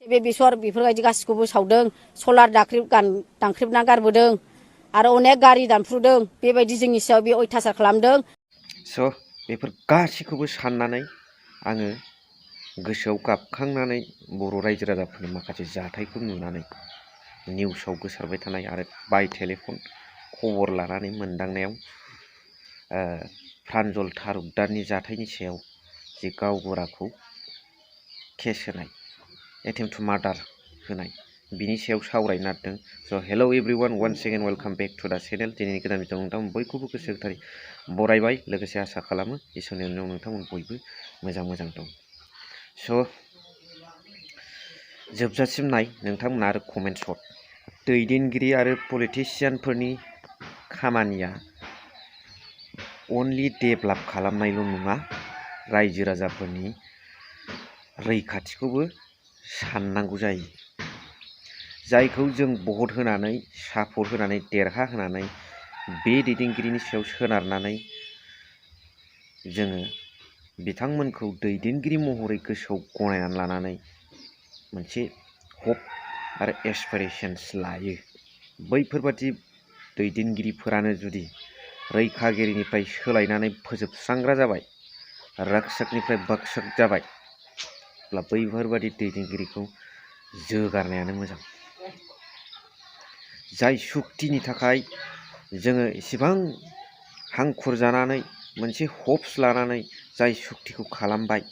बे बेसर बेफोरबायदि गासिखौबो सावदों सलार दानख्रेबना गारबोदों आरो अनेक गारि दानफ्रुदों बेबायदि जोंनि सायाव बे अयथासार खालामदों। स' बेफोर गासिखौबो साननानै आङो गोसोआव गाबखांनानै बर' रायजो राजाफोरनि माखासे जाथायखौ नुनानै निउसाव गोसारबाय थानाय आरो बाय टेलिफन खबर लानानै मोनदांनायाव प्रान्जल तालुकदारनि जाथायनि सायाव जे गावबुराखौ केस होनाय एटेम्प्ट टु मार्डार होनाय बिनि सायाव सावरायनो नागिरदों। स' hello everyone one second welcome back to दा चेनेल। दिनैनि गोदान भिडिअ नोंथांमोन बयखौबो गोसो गोथारै बरायबाय, लोगोसे आसा खालामो इसोरनि अननायाव नोंथांमोन बयबो मोजां दं। स' जोबजासिम नाय नोंथांमोना आरो कमेन्ट हर। दैदेनगिरि आरो पलिटिसियानफोरनि खामानिया अनलि डेभेलप खालामनायल' नङा, रायजो राजाफोरनि रैखाथिखौबो साननांगौ जायो। जायखौ जों भट होनानै सापर्ट होनानै देरहा होनानै बे दैदेनगिरिनि सायाव सोनारनानै जोङो बिथांमोनखौ दैदेनगिरि महरै गोसोआव गनायनानै लानानै मोनसे हप आरो एसपिरेशन्स लायो। बैफोरबादि दैदेनगिरिफोरानो जुदि रैखागिरिनिफ्राय सोलायनानै फोजोबस्रांग्रा जाबाय, राक्षसनिफ्राय बाक्षक जाबाय, अब्ला बैफोरबादि दैदेनगिरिखौ जोगारनायानो मोजां। जाय सुक्तिनि थाखाय जोङो इसेबां हांखुर जानानै मोनसे हप्स लानानै जाय सुक्तिखौ खालामबाय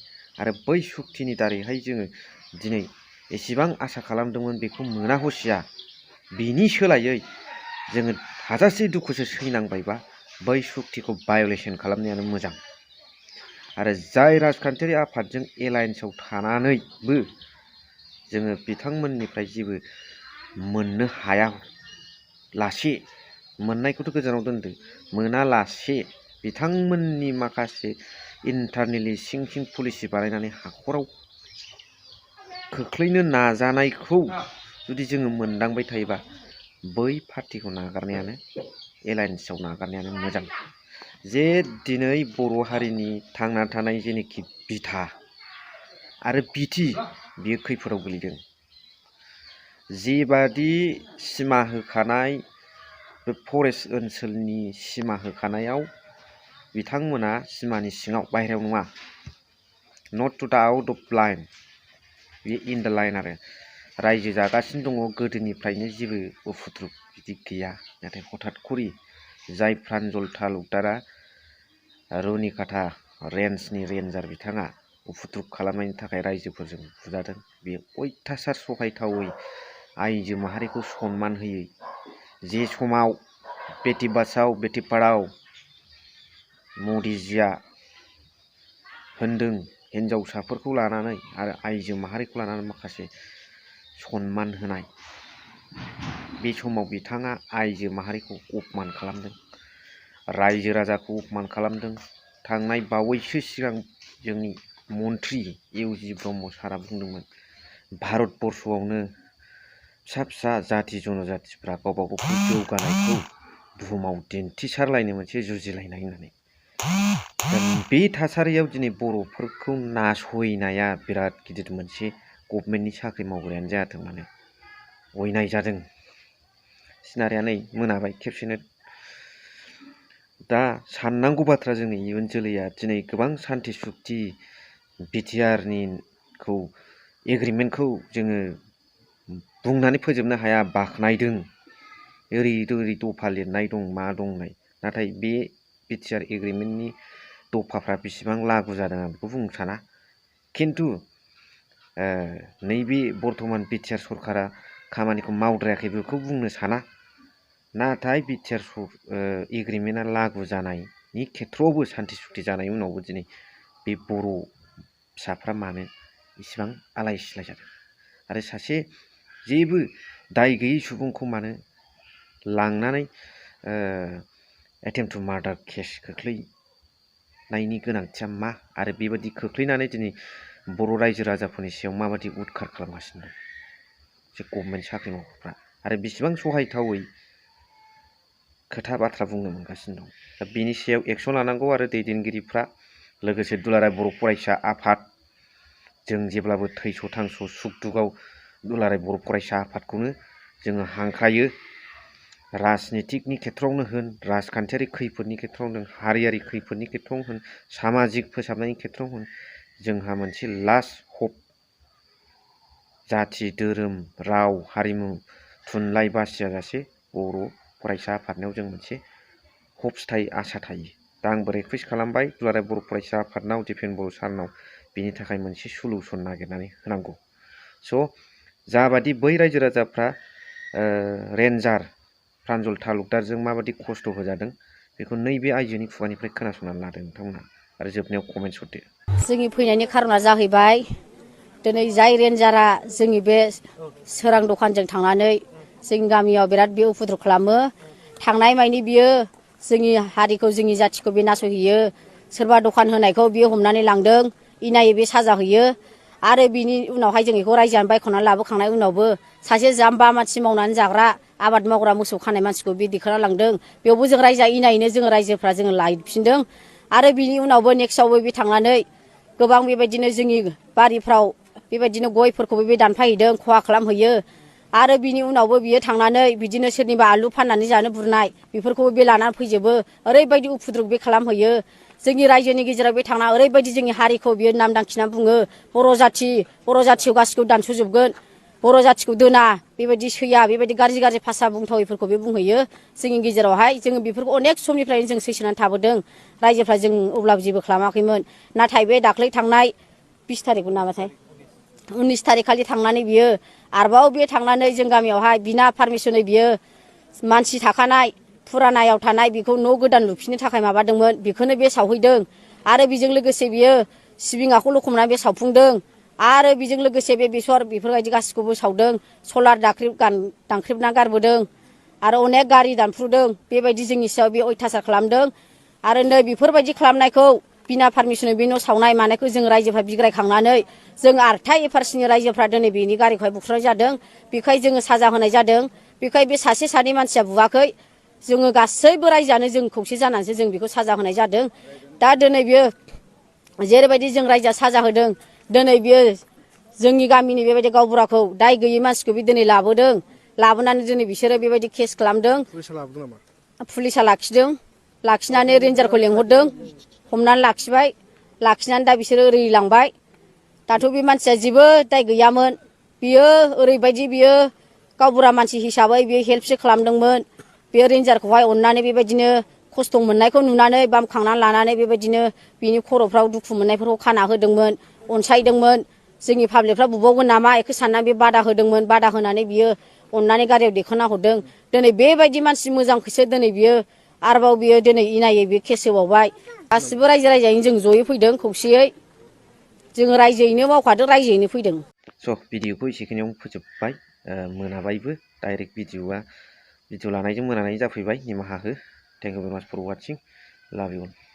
आरो बै सुक्तिनि दारैहाय जोङो दिनै एसेबां आसा खालामदोंमोन बेखौ मोना हसिया बिनि सोलायै जोङो हाजासे दुखुसो सैनांबायबा बै सुक्तिखौ भायलेसन खालामनायानो मोजां। आरो जाय राजखान्थियारि आफादजों एलायन्सआव थानानैबो जोङो बिथांमोननिफ्राय जेबो मोननो हाया लासे, मोननायखौथ' गोजानाव दोनदो, मोनालासे बिथांमोननि माखासे इन्टारनेलि सिं पलिसि बानायनानै हाखराव खोख्लैनो नाजानायखौ जुदि जोङो मोनदांबाय थायोबा बै पार्टिखौ नागारनायानो, एलायन्सआव नागारनायानो मोजां। जे दिनै बर' हारिनि थांना थानाय जेनोखि बिथा आरो बिथि बियो खैफोदाव गोलैदों। जेबादि सिमा होखानाय बे फरेस्ट ओनसोलनि सिमा होखानायाव बिथांमोना सिमानि सिङाव बाहेरायाव नङा, नट टु दा आउट अफ लाइन, बे इन दा लाइन आरो रायजो जागासिनो दङ। गोदोनिफ्रायनो जेबो उफुद्रुग बिदि गैया। नाथाय हठात खरि जाय प्रान्जल तालुकदारा रुनिकाटा रेन्जनि रेन्जार बिथाङा उफुद्रुग खालामनायनि थाखाय रायजोफोरजों बुजादों, बे अयथासार सहायथावै आइजो माहारिखौ सनमान होयै, जे समाव बेटि बाचाव बेटि पाढ़ाव मदिजिया होनदों हिन्जावसाफोरखौ लानानै आरो आइजो माहारिखौ लानानै माखासे सनमान होनाय, बे समाव बिथाङा आइजो माहारिखौ अपमान खालामदों, रायजो राजाखौ अपमान खालामदों। थांनाय बावैसो सिगां जोंनि मन्त्रि इउजि ब्रह्म सारा बुंदोंमोन भारतबर्षआवनो फिसा फिसा जाथि जनजातिफ्रा गावबा गावखौ जौगानायखौ बुहुमाव दिन्थिसारलायनो मोनसे जुजिलायनाय होननानै। बे थासारियाव दिनै बर'फोरखौ नासयनाया बिराद गिदिर मोनसे गभर्नमेन्टनि साख्रि मावग्रायानो जायाथों मानो अयनाय जादों। सिनारिया नै मोनाबाय खेबसेनो। दा साननांगौ बाथ्रा जोंनि इयुन जोलैया दिनै गोबां सान्थि सुक्ति बिटिआरनिखौ एग्रिमेन्टखौ जोङो बुंनानै फोजोबनो हाया, बाख्नायदों, ओरै दफा लिरनाय दं मा दंनाय, नाथाय बे बिटिआर एग्रिमेन्टनि दफाफ्रा बेसेबां लागु जादों आं बेखौ बुंनो साना। खिन्थु नैबे बर्थमान बिटिआर सरकारा खामानिखौ मावद्रायाखै बेखौ बुंनो साना। नाथाय बिटिआर एग्रिमेन्टआ लागु जानायनि खेथ्रआवबो सान्थि सुक्ति जानायनि उनावबो दिनै बे बर' फिसाफ्रा मानो इसिबां आलाय सिलाय जादों आरो सासे जेबो दाय गैयै सुबुंखौ मानो लांनानै एटेम्प्ट टु मार्डार केस खोख्लैनायनि गोनांथिया मा, आरो बेबायदि खोख्लैनानै दिनै बर' रायजो राजाफोरनि सायाव माबायदि उदखार खालामगासिनो दं जे गभर्नमेन्ट साख्रि मावग्राफ्रा, आरो बेसेबां सहायथावै खोथा बाथ्रा बुंनो मोनगासिनो दं। दा बेनि सायाव एक्सन लानांगौ आरो दैदेनगिरिफ्रा, लोगोसे दुलाराय बर' फरायसा आफाद, जों जेब्लाबो थैस' थांस' सुख दुखआव दुलाराय बर' फरायसा आफादखौनो जोङो हांख्रायो। राजनितिकनि खेथ्रआवनो होन, राजखान्थियारि खैफोदनि खेथ्रआवनो होन, हारियारि खैफोदनि खेथ्रआवनो होन, सामाजिक फोसाबनायनि खेथ्रआव होन, जोंहा मोनसे लास्ट हप जाथि धोरोम राव हारिमु थुनलाइ बासियाजासे बर' फरायसा आफादनायाव जों मोनसे हप्स थायो, आसा थायो। दा आंबो रिकुवेस्ट खालामबाय दुलाराय बर' फरायसा आफादनाव दिपेन बर' सारनाव बिनि थाखाय मोनसे सलुसन नागिरनानै होनांगौ। स' जाबादि बै रायजो राजाफ्रा रेन्जार प्रान्जल तालुकदारजों माबादि खस्थ' होजादों बेखौ नैबे आइजोनि खुगानिफ्राय खोनासंनानै लादों नोंथांमोना आरो जोबनायाव कमेन्ट्स हरदो। जोंनि फैनायनि खारना जाहैबाय दिनै जाय रेन्जारा जोंनि बे सोरां दखानजों थांनानै जोंनि गामियाव बिराद बे उपद्रब खालामो। थांनाय मानि बियो जोंनि हारिखौ जोंनि जाथिखौ बे नासयहैयो। सोरबा दखान होनायखौ बियो हमनानै लांदों, इनायै बे साजा होयो। आरो बिनि उनावहाय जों बेखौ रायजोआनो बायख'नानै लाबोखांनाय उनावबो सासे जाम्बा मानसि मावनानै जाग्रा आबाद मावग्रा मोसौ खानाय मानसिखौ बे दिखांना लांदों। बेयावबो जों रायजोआ इनायैनो जोङो रायजोफ्रा जोङो लायफिनदों। आरो बिनि उनावबो नेक्स्टआवबो बे थांनानै गोबां बेबायदिनो जोंनि बारिफ्राव बेबायदिनो गयफोरखौबो बे दानफायहैदों, खहा खालामहैयो। आरो बिनि उनावबो बियो थांनानै बिदिनो सोरनिबा आलु फाननानै जानो बुरनाय बेफोरखौबो बे लानानै फैजोबो। ओरैबायदि उपद्रब बे खालामहैयो। जोंनि रायजोनि गेजेराव बे थांना ओरैबायदि जोंनि हारिखौ बियो नाम दांखिना बुङो, बर' जाथिखौ गासिखौबो दानस'जोबगोन, बर' जाथिखौ दोना, बेबायदि सैया, बेबायदि गाज्रि गाज्रि भाषा बुंथावैफोरखौ बे बुंहैयो। जोंनि गेजेरावहाय जोङो बेफोरखौ अनेक समनिफ्रायनो जों सैसोनानै थाबोदों। रायजोफ्रा जों अब्लाबो जेबो खालामाखैमोन। नाथाय बे दाख्लै थांनाय 20 थारिखमोन नामाथाय 19 थारिख खालि थांनानै बियो आरोबाव बे थांनानै जों गामियावहाय बिना पारमिसनै बियो मानसि थाखानाय फुरानायाव थानाय बेखौ न' गोदान लुफिननो थाखाय माबादोंमोन, बेखौनो बे सावहैदों। आरो बेजों लोगोसे बियो सिबिङाखौ लखबनानै बे सावफुंदों। आरो बेजों लोगोसे बे बेसर बेफोरबायदि गासिखौबो सावदों। सलार दानख्रेबना गारबोदों। आरो अनेक गारि दानफ्रुदों। बेबायदि जोंनि सायाव बे अयथासार खालामदों। आरो नै बेफोरबायदि खालामनायखौ बिना पारमिसनै बे न' सावनाय मानायखौ जों रायजोफ्रा बिग्रायखांनानै जों आरथा एफारसिनि रायजोफ्रा दिनै बेनि गारिखौहाय बुख्रुनाय जादों। बेखाय जोङो साजा होनाय जादों। बेखाय बे सासे सानै मानसिया बुवाखै, जोङो गासैबो रायजोआनो जों खौसे जानानैसो जों बेखौ साजा होनाय जादों। दा दिनै बियो जेरैबायदि जों रायजोआ साजा होदों, दिनै बियो जोंनि गामिनि बेबायदि गावबुराखौ दाय गैयै मानसिखौ बे दिनै लाबोदों। लाबोनानै दिनै बिसोरो बेबायदि केस खालामदों। पुलिसा लाखिदों। लाखिनानै रेन्जारखौ लेंहरदों, हमनानै लाखिबाय। लाखिनानै दा बिसोरो ओरै लांबाय। दाथ' बे मानसिया जेबो दाय गैयामोन। बियो ओरैबायदि बियो गावबुरा मानसि हिसाबै बियो हेल्पसो खालामदोंमोन। बे रेन्जारखौहाय अननानै बेबायदिनो खस्थ' मोननायखौ नुनानै बामखांनानै लानानै बेबायदिनो बिनि खर'फ्राव दुखु मोननायफोरखौ खाना होदोंमोन, अनसायदोंमोन। जोंनि पाब्लिकफ्रा बुबावगोन नामा बेखौ साननानै बे बादा होदोंमोन। बादा होनानै बियो अननानै गारियाव दैखांना हरदों। दिनै बेबायदि मानसि मोजांखौसो दिनै बियो आरोबाव बियो दिनै इनायै बे केस होबावबाय। गासिबो रायजो राजायैनो जों जयै फैदों खौसेयै। जोङो रायजोयैनो मावखादों, रायजोयैनो फैदों। स' भिडिअखौ एसेखिनियावनो फोजोबबाय। मोनाबायबो डाइरेक्ट भिडिअ लानायजों मोनानाय जाफैबाय, निमाहा हो। थेंक इउ भेरि माच फर वाचिं। लाभ इउ अल।